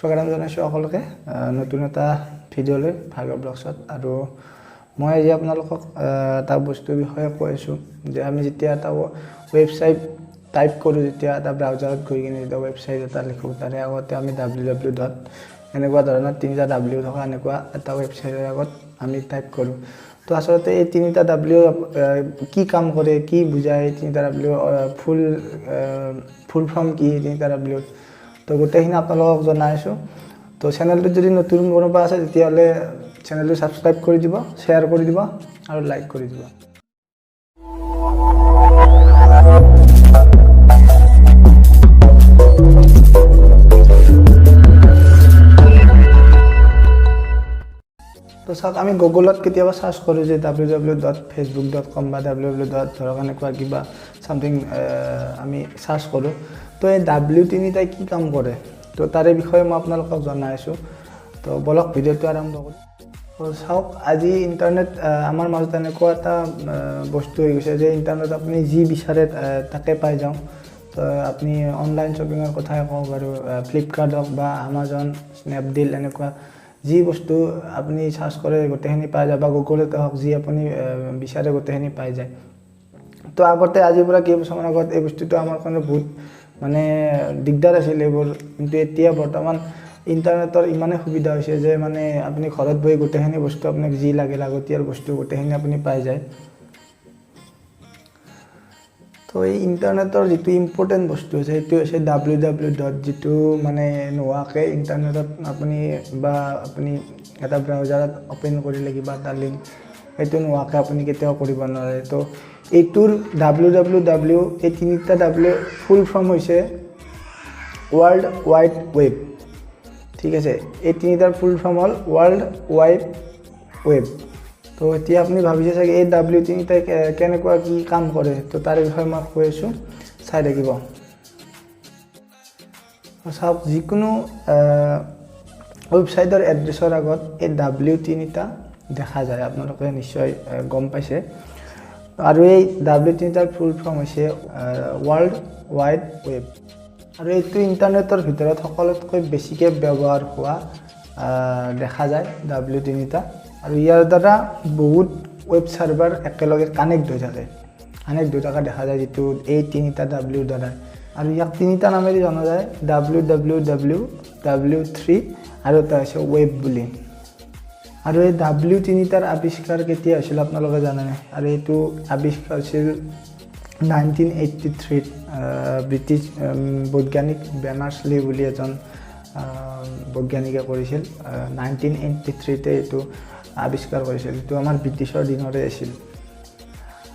স্বাগতম জনাইছোঁ সকলোকে নতুন এটা ভিডিঅ'লৈ ভাৰ্গৱ ব্লগছত। আৰু মই আজি আপোনালোকক এটা বস্তুৰ বিষয়ে কৈ আছোঁ যে আমি যেতিয়া এটা ৱেবছাইট টাইপ কৰোঁ, যেতিয়া এটা ব্ৰাউজাৰত গৈ কিনে যেতিয়া ৱেবছাইট এটা লিখোঁ, তাৰে আগতে আমি ডাব্লিউ ডাব্লিউ ডট এনেকুৱা ধৰণৰ তিনিটা ডাব্লিউ থকা এনেকুৱা এটা ৱেবছাইটৰ আগত আমি টাইপ কৰোঁ। তো আচলতে এই তিনিটা ডাব্লিউ কি কাম কৰে, কি বুজায়, এই তিনিটা ডাব্লিউ ফুল ফুল ফৰ্ম কি এই তিনিটা ডাব্লিউ, তো গোটেইখিনি আপোনালোকক জনাই আছোঁ। তো চেনেলটোত যদি নতুন কোনোবা আছে তেতিয়াহ'লে চেনেলটো ছাবস্ক্ৰাইব কৰি দিব, শ্বেয়াৰ কৰি দিব আৰু লাইক কৰি দিব। তো চাওক, আমি গুগলত কেতিয়াবা চাৰ্চ কৰোঁ যে W W dot Facebook dot com বা ডাব্লিউ ডাব্লিউ ডট ধৰক এনেকুৱা কিবা চামথিং আমি চাৰ্চ কৰোঁ। তো এই ডাব্লিউ তিনিটাই কি কাম কৰে, তো তাৰে বিষয়ে মই আপোনালোকক জনাই আছোঁ। তো বলক ভিডিঅ'টো আৰম্ভ কৰোঁ। তো চাওক, আজি ইণ্টাৰনেট আমাৰ মাজত এনেকুৱা এটা বস্তু হৈ গৈছে যে ইণ্টাৰনেট আপুনি যি বিচাৰে তাকে পাই যাওঁ। তো আপুনি অনলাইন শ্বপিঙৰ কথাই কওক বাৰু, ফ্লিপকাৰ্ট হওক বা আমাজন, স্নেপডিল, এনেকুৱা যি বস্তু আপুনি চাৰ্চ কৰে গোটেইখিনি পাই যায়, বা গুগলতে হওক যি আপুনি বিচাৰে গোটেইখিনি পাই যায়। তো আগতে আজিৰ পৰা কেইবছৰমান আগত এই বস্তুটো আমাৰ কাৰণে বহুত মানে দিগদাৰ আছিল এইবোৰ, কিন্তু এতিয়া বৰ্তমান ইণ্টাৰনেটৰ ইমানেই সুবিধা হৈছে যে মানে আপুনি ঘৰত বহি গোটেইখিনি বস্তু আপোনাক যি লাগে লাগতিয়াল বস্তু গোটেইখিনি আপুনি পাই যায়। তো এই ইণ্টাৰনেটৰ যিটো ইম্পৰ্টেণ্ট বস্তু হৈছে সেইটো হৈছে ডাব্লিউ ডাব্লিউ ডট, যিটো মানে নোহোৱাকৈ ইণ্টাৰনেটত আপুনি বা আপুনি এটা ব্ৰাউজাৰত অ'পেন কৰিলে কিবা এটা লিংক, সেইটো নোহোৱাকৈ আপুনি কেতিয়াও কৰিব নোৱাৰে। তো এইটোৰ ডাব্লিউ ডাব্লিউ ডাব্লিউ এই তিনিটা ডাব্লিউ ফুল ফৰ্ম হৈছে ৱৰ্ল্ড ৱাইড ৱেব। ঠিক আছে, এই তিনিটাৰ ফুল ফৰ্ম হ'ল ৱৰ্ল্ড ৱাইড ৱেব। তো এতিয়া আপুনি ভাবিছে চাগে এই ডাব্লিউ তিনিটাই কেনেকুৱা কি কাম কৰে, তো তাৰ বিষয়ে মই কৈ আছোঁ, চাই থাকিব। চাওক, যিকোনো ৱেবছাইটৰ এড্ৰেছৰ আগত এই ডাব্লিউ তিনিটা দেখা যায়, আপোনালোকে নিশ্চয় গম পাইছে। আৰু এই ডাব্লিউ তিনিটাৰ ফুল ফৰ্ম হৈছে ৱৰ্ল্ড ৱাইড ৱেব। আৰু এইটো ইণ্টাৰনেটৰ ভিতৰত সকলোতকৈ বেছিকৈ ব্যৱহাৰ হোৱা দেখা যায় ডাব্লিউ তিনিটা। আৰু ইয়াৰ দ্বাৰা বহুত ৱেব চাৰ্ভাৰ একেলগে কানেক্ট হৈ থাকে, কানেক্ট হৈ থকা দেখা যায় যিটো এই তিনিটা ডাব্লিউৰ দ্বাৰা। আৰু ইয়াক তিনিটা নামেৰে জনা যায়, W W W, W three আৰু এটা হৈছে ৱেব বুলি। আৰু এই ডাব্লিউ তিনিটাৰ আৱিষ্কাৰ কেতিয়া হৈছিল আপোনালোকে জানেনে? আৰু এইটো আৱিষ্কাৰ হৈছিল 1983ত ব্ৰিটিছ বৈজ্ঞানিক বেনাৰ্ছ-লি বুলি এজন বৈজ্ঞানিকে কৰিছিল। 1983তে এইটো আৱিষ্কাৰ কৰিছিল, এইটো আমাৰ ব্ৰিটিছৰ দিনৰে আছিল।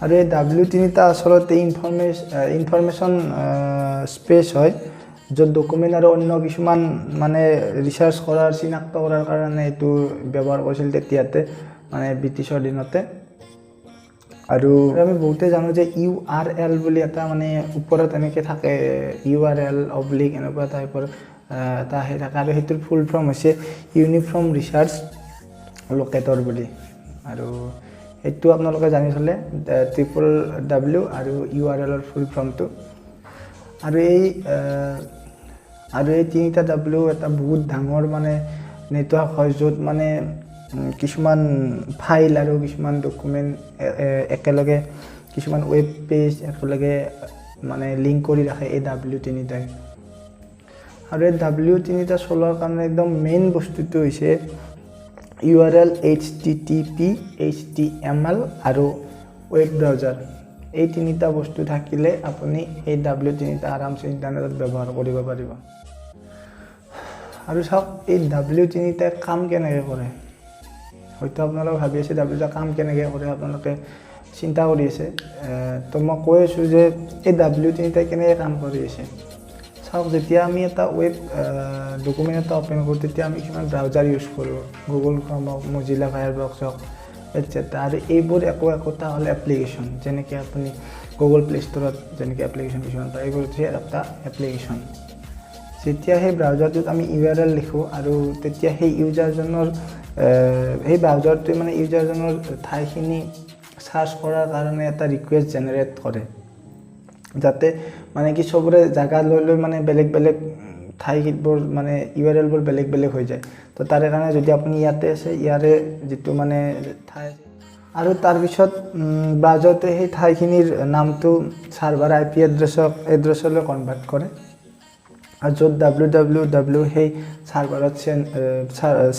আৰু এই ডাব্লিউ তিনিটা আচলতে ইনফৰমেশ্যন স্পেচ হয়, য'ত ডকুমেণ্ট আৰু অন্য কিছুমান মানে ৰিচাৰ্চ কৰাৰ, চিনাক্ত কৰাৰ কাৰণে এইটো ব্যৱহাৰ কৰিছিল তেতিয়াতে, মানে ব্ৰিটিছৰ দিনতে। আৰু আমি বহুতে জানো যে ইউ আৰ এল বুলি এটা মানে ওপৰত এনেকৈ থাকে, ইউ আৰ এল অব্লিক এনেকুৱা টাইপৰ এটা সেই থাকে, আৰু সেইটোৰ ফুল ফৰ্ম হৈছে ইউনিফৰ্ম ৰিচাৰ্চ লোকেটৰ বুলি। আৰু সেইটো আপোনালোকে জানি থ'লে ট্ৰিপল ডাব্লিউ আৰু ইউ আৰ এলৰ ফুল ফৰ্মটো। আৰু এই তিনিটা ডাব্লিউ এটা বহুত ডাঙৰ মানে নেটৱৰ্ক হয়, য'ত মানে কিছুমান ফাইল আৰু কিছুমান ডকুমেণ্ট একেলগে, কিছুমান ৱেব পেজ একেলগে মানে লিংক কৰি ৰাখে এই ডাব্লিউ তিনিটাই। আৰু এই ডাব্লিউ তিনিটা চলোৱাৰ কাৰণে একদম মেইন বস্তুটো হৈছে U R L, H T T P, H T M L আৰু ৱেব ব্ৰাউজাৰ। এই তিনিটা বস্তু থাকিলে আপুনি এই ডাব্লিউ তিনিটা আৰামছে ইণ্টাৰনেটত ব্যৱহাৰ কৰিব পাৰিব। আৰু চাওক, এই ডাব্লিউ তিনিটাই কাম কেনেকৈ কৰে, হয়তো আপোনালোকে ভাবি আছে ডাব্লিউ তিনিটা কাম কেনেকৈ কৰে, আপোনালোকে চিন্তা কৰি আছে। তো মই কৈ আছোঁ যে এই ডাব্লিউ তিনিটাই কেনেকৈ কাম কৰি আছে। চাওক, যেতিয়া আমি এটা ৱেব ডকুমেণ্ট এটা অ'পেন কৰোঁ, তেতিয়া আমি কিছুমান ব্ৰাউজাৰ ইউজ কৰোঁ, গুগল ক্ৰম হওক, মজিলা ফায়াৰবক্স হওক, এটচেট্ৰা। আৰু এইবোৰ একো একোটা হ'ল এপ্লিকেশ্যন, যেনেকৈ আপুনি গুগল প্লে ষ্ট'ৰত যেনেকৈ এপ্লিকেশ্যন কিছুমান পায়, এইবোৰ হৈছে এটা এপ্লিকেশ্যন। যেতিয়া সেই ব্ৰাউজাৰটোত আমি ইউ আৰ এল লিখোঁ, আৰু তেতিয়া সেই ইউজাৰজনৰ সেই ব্ৰাউজাৰটোৱে মানে ইউজাৰজনৰ ঠাইখিনি চাৰ্চ কৰাৰ কাৰণে এটা ৰিকুৱেষ্ট জেনেৰেট কৰে, যাতে মানে কি চবৰে জাগা লৈ লৈ মানে বেলেগ বেলেগ ঠাইবোৰ মানে ইউআৰএলবোৰ বেলেগ বেলেগ হৈ যায়। তো তাৰে কাৰণে যদি আপুনি ইয়াতে আছে, ইয়াৰে যিটো মানে ঠাই আছে, আৰু তাৰপিছত ব্ৰাউজাৰটোৱে সেই ঠাইখিনিৰ নামটো ছাৰ্ভাৰ আইপি এড্ৰেছলৈ কনভাৰ্ট কৰে আৰু য'ত ডাব্লিউ ডাব্লিউ ডাব্লিউ সেই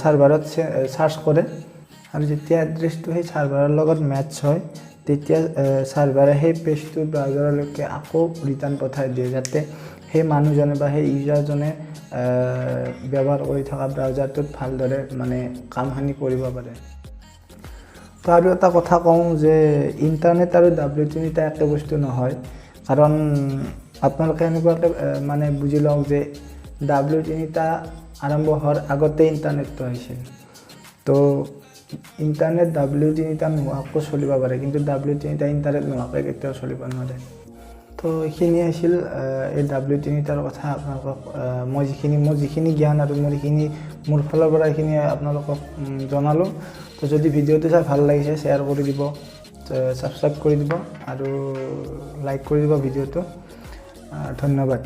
ছাৰ্ভাৰত চাৰ্চ কৰে। আৰু যেতিয়া এড্ৰেছটো সেই ছাৰ্ভাৰৰ লগত মেটচ হয়, তেতিয়া ছাৰ্ভাৰে সেই পেজটো ব্ৰাউজাৰলৈকে আকৌ ৰিটাৰ্ণ পঠাই দিয়ে, যাতে সেই মানুহজনে বা সেই ইউজাৰজনে ব্যৱহাৰ কৰি থকা ব্ৰাউজাৰটোত ভালদৰে মানে কামখিনি কৰিব পাৰে। তো আৰু এটা কথা কওঁ যে ইণ্টাৰনেট আৰু ডাব্লিউ তিনিটা একে বস্তু নহয়। কাৰণ আপোনালোকে এনেকুৱাকৈ মানে বুজি লওক যে ডাব্লিউ তিনিটা আৰম্ভ হোৱাৰ আগতে ইণ্টাৰনেটটো আহিছিল। তো ইণ্টাৰনেট ডাব্লিউ তিনিটা নোহোৱাকৈ চলিব পাৰে, কিন্তু ডাব্লিউ তিনিটা ইণ্টাৰনেট নোহোৱাকৈ কেতিয়াও চলিব নোৱাৰে। তো এইখিনি আছিল এই ডাব্লিউ তিনিটাৰ কথা। আপোনালোকক মই যিখিনি জ্ঞান আৰু মোৰ ফালৰ পৰা এইখিনি আপোনালোকক জনালোঁ। তো যদি ভিডিঅ'টো চাই ভাল লাগিছে, শ্বেয়াৰ কৰি দিব, ছাবস্ক্ৰাইব কৰি দিব আৰু লাইক কৰি দিব ভিডিঅ'টো। ধন্যবাদ।